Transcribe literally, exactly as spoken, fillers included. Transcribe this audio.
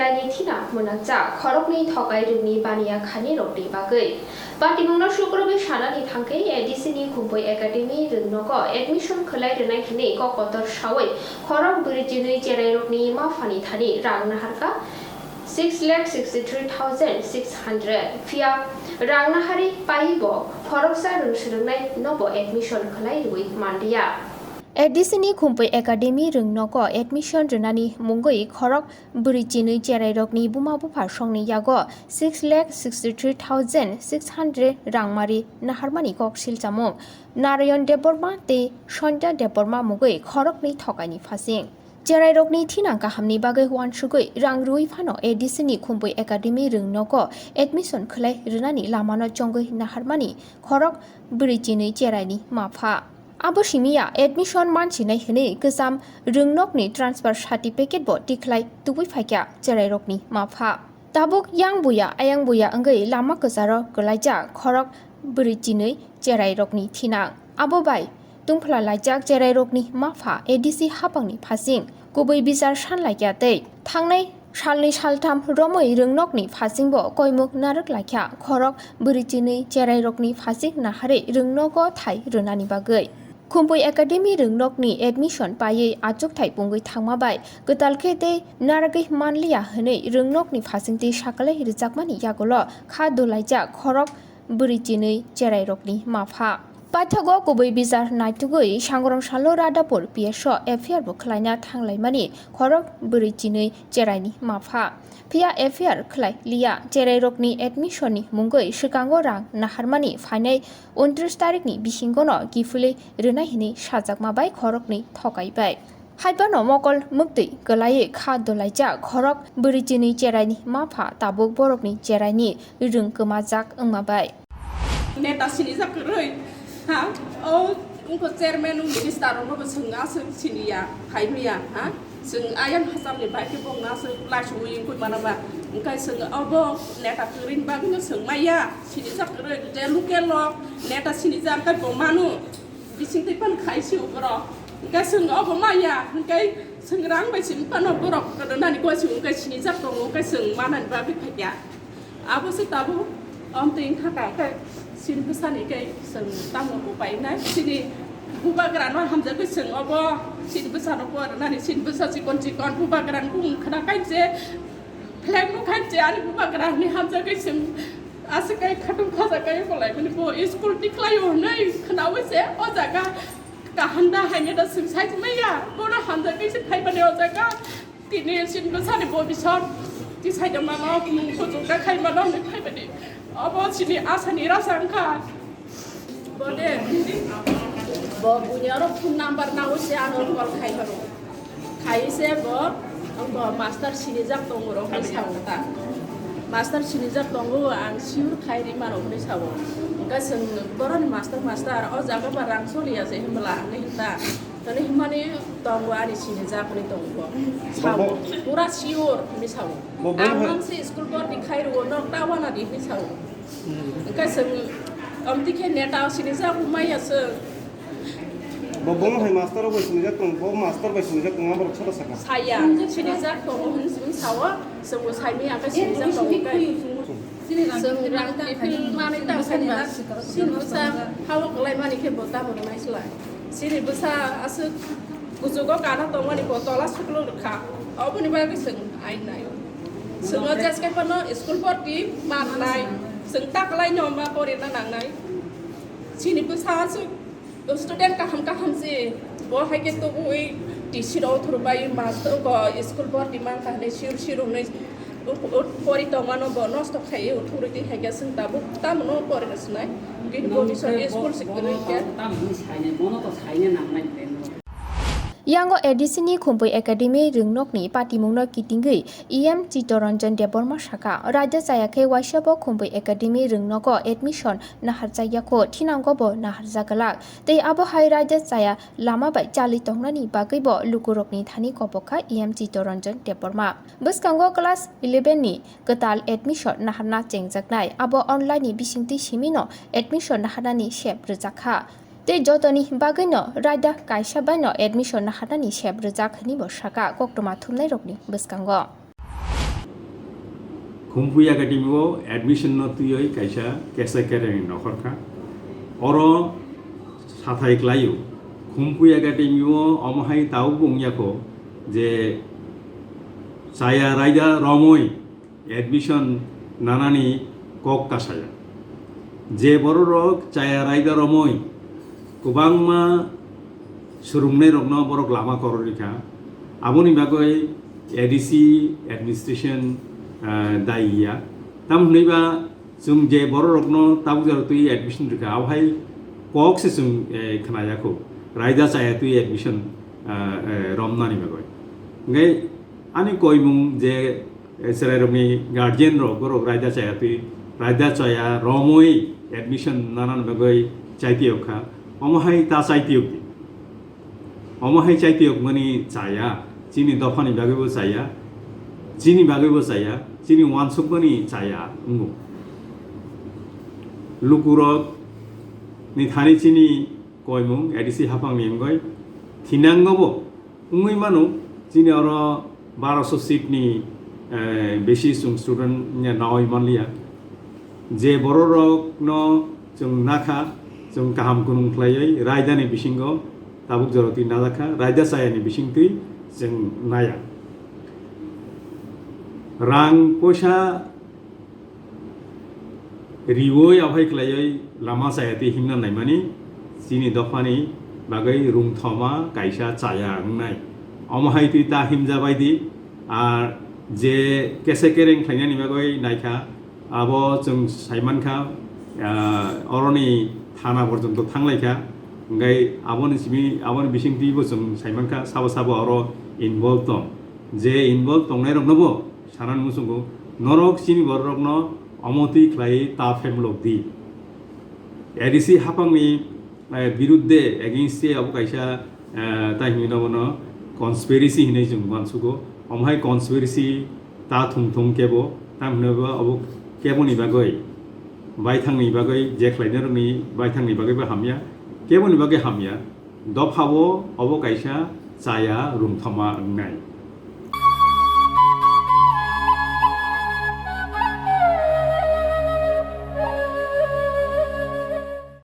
Ani thina mwnakjak khoroknwi thokai rwngni baniya khani rokni bagwi. Patimungno sukrubwi sanani thangkhe A D C ni Khumpui Academy rwngnogo admission khwlai rwnai hwnwi kok kotor sawi khorok bwrwi chinwi cherairokni maphani thani rang naharkha six lakh sixty three thousand six hundred. Phiya rang nahari paiwi bo khoroksa rwng swrwngnai nobo admission khwlai rwui manliya. A D C ni Khumpui Academy rwngnogo admission rwnani mungwi khorok bwrwi chinwi cherairokni buma bupha songni yago six lakh sixty three thousand six hundred rangmari naharmani kok silchamung Narayan Debbarma tei Sandhya Debbarma mungwi khoroknwi thokaini phasing. Cherairokni thinang kahamni bagwi uansugwi rang rwui phano A D C ni Khumpui Academy rwngnogo admission khwlai rwnani lamano chongwi naharmani khorok bwrwi chinwi cheraini mapha. Abo simiya admission mansinai hwnwi kwcham rwngnokni transfer certificate bo tikhlai tubui phaikha cherairokni mapha. Tabuk yang buya ayang buya wngwi lama kwcharo kwlaijak khorok bwrwi chinwi cherairokni thinang. Abo bai tungphla laijak cherairokni mapha A D C hapangni phasing kubui bichar sanlaikya tei thangnai salni saltham romwi rwngnokni phasingbo koimuk narwk laikha khorok bwrwi chinwi cherairokni phasing naharwi rwngnogo thai rwnani bagwi. Khumpui Academy rwngnokni admission paiwi achukthai pungwi thangma bai kwtal khe tei narwgwi manliya hwnwi rwngnokni phasingtwi sakalai rwjakmani yagulo kha dolaijak khorok bwrwi chinwi cherairokni mapha. Paithago kubui bichar naitugwi sangrong salo Radhapur P S o F I R bo khwlaina thanglaimani khorok bwrwi chinwi cheraini mapha. Phiya F I R khwlai liya, cherairokni admission ni mungwi swkango rang naharmani phainai untris tarikni bisingono kiphilwi rwnai hwnwi sajakma bai khoroknwi thokai bai. Haiphano mokol mwktwi kwlaiwi kha dolaijak khorok bwrwi chinwi cheraini mapha tabuk borokni cheraini rwng kwmajak wngma bai. Neta sinijak kwrwi, ha? O wngkha chairman, o minister rokno bo chwng aswk siniya, phaimaya, ha? Chwng ayang hachalni bai khe bo wngna aswk laisugwi wngwi mano ba. Hwnkhe chwng obo neta kwrwini bagwino chwng maya, sinijak kwrwi, je local o neta sinijak tei bo mano. Bisingtwi phano khai si o borok. Hwnkhe chwng obo maya, hwnkhe chwng rang bai simi phano borok kwrwnani goi si hwnkhe sinijak tongo, hwnkhe chwng manani bagwi phaikha. Abo se tabuk omtwi wngkha kha, khe chini bwsani khe chwng tamo upai nai. Chini bubagrano hamjagwi chwng obo chini bwsano poriwnani, chini bwsa chikon chikon bubagrani bumung khna kai je, flag no khai je, ani bubagrani hamjagwi chwng aswk kai khatung khaja kai kolaimani bo school tikhlaio hwnwi khnaui se o jaga kaham da haino da chwng sai maya, bono hamjagwi se phaimani o jaga. Tini chini bwsani bobisot tisai tongmano, kuchuk ta khaimano hwnwi phaimani. Obo chini asani rasa wngkha. Bo de, bo buini oro phone number nangwi se ano call khai pharo. Khai se bo, bo master sinijak tongo rok hwnwi sao ta. Master sinijak tongo, ang sure khai ri mano hwnwi sao. Hwnkhe chwng boroni master, master, o jaga ba rang soliya se hwnbwla hwnwi hwn ta. Tani himani tongo ani sinijak hwnwi tongo. Sao, bo, bo pura sure hwnwi sao. Bo, bo ang hai mangsi school bor di khai rwo, nok ta wana di hwnwi sao. Hmm. Hwnkhe chwng omti khe neta sinijak wngmaya chwng. Bo, bo hai master bai sinijak tong, bo master bai sinijak tong, borok sata saka. Saya, sinijak tongo hwnwi sao, chwngbo saimaya khe sinijak tongo khe. Chwng rang refill manwi ta khaina, chini bwsa hao kwlai mani khe bo tamo rwnai slai. Chini bwsa aswk kuchugo kana tongmani bo tola suklo rwkha. Oboni bagwi chwng ain naio. Chwng o jes khe phano school porti manlai. Chwng ta kwlai no ma porina nangnai. Chini bwsa aswk student kaham kaham se bo hai khe tubui T C rok thurbai master ko school porti man kha hinwi sir sir hwnwi pori tongmano bo nosto khaiwi thurwi twi hai khe chwng tabuk tamo no pori rw swnai. Bini bo bising school se kwrwi khe. Yango A D C ni Khumpui Academy rwngnokni patimungno kitingwi E M Chittoranjan Debbarma saka, raida chaya khe waisa bo Khumpui Academy rwngnogo admission naharjakya kho, thinango bo naharjak glak. Tei abo hai raida chaya lama bai chalwi tongnani bagwi bo lukurokni thani kobok kha E M Chittoranjan Debbarma. Bwskango class eleven ni kwtal admission naharna chengjaknai, abo online ni bisingtwi simino admission naharnani sep rwjak kha. Tei jotoni bagwino raida kaisa baino admission naharnani sep rwjak hwnwi bo saka koktwma thumnairokni bwskango. Khumpui Academy o admission no twiwi kaisa kesa kereng nokhor kha. Oro sathai klaio. Khumpui Academy o omo hai tabuk bo wngya kho je chaya raida romwi admission nanani kok kasaya. Je bororok chaya raida romwi kwbangma swrwngnairokno borok lama kororikha. Aboni bagwi A D C administration, ah, dayi ya. Tam hwnwi ba chwng je bororokno tabuk jora twi admission rikha, abo hai kok se chwng, eh, khna ya kho. Raida chaya twi admission, ah, eh, romnani bagwi. Hwnkhe ani koimung je, eh, chwrairokni guardian rok, borok raida chaya twi, raida chaya romwi admission nanani bagwi chaitiyok kha. Omo hai ta chaitiyok di. Omo hai chaitiyokmani chaya, chini dophani bagwibo chaya, chini bagwibo chaya, chini uansukmani chaya wngo. Lukurok ni thani chini koimung A D C haphangni wngwi thinangobo wngwi mano, chini oro baroso seat ni, eh, besi chwng student ya nawi manliya. Je bororokno chwng nakha, chwng kaham kunung khlaiwi raidani bisingo tabuk jora twi najakha, raida chayani bisingtwi chwng naya. Rang poisa riwi aphai khlaiwi lama chaya twi himna naimani chini dophani bagwi rungthoma kaisa chaya wngnai. Omo hai twi ta himja bai di, ar je kesa kereng khlainani bagwi naikha, abo chwng saimankha, ah, oroni thana porjonto thanglaikha, hwnkhe aboni simi, aboni bisingtwibo chwng saimankha sabo sabo oro involve tong. Je involve tongnairoknobo sanani muchungo, norok chini bororokno omo twi khlaiwi ta phemlok di. A D C haphangni, eh, birudde, against se abo kaisa, eh, tai hinwi nobono conspiracy hinwi chwng uansugo. Omo hai conspiracy ta thung thung kebo, tam hinwi bo abo keboni bagwi, baithangni bagwi, je khlainairokni baithangni bagwi bo hamya, keboni bagwi hamya. Dophao obo kaisa chaya rungthoma wngnai.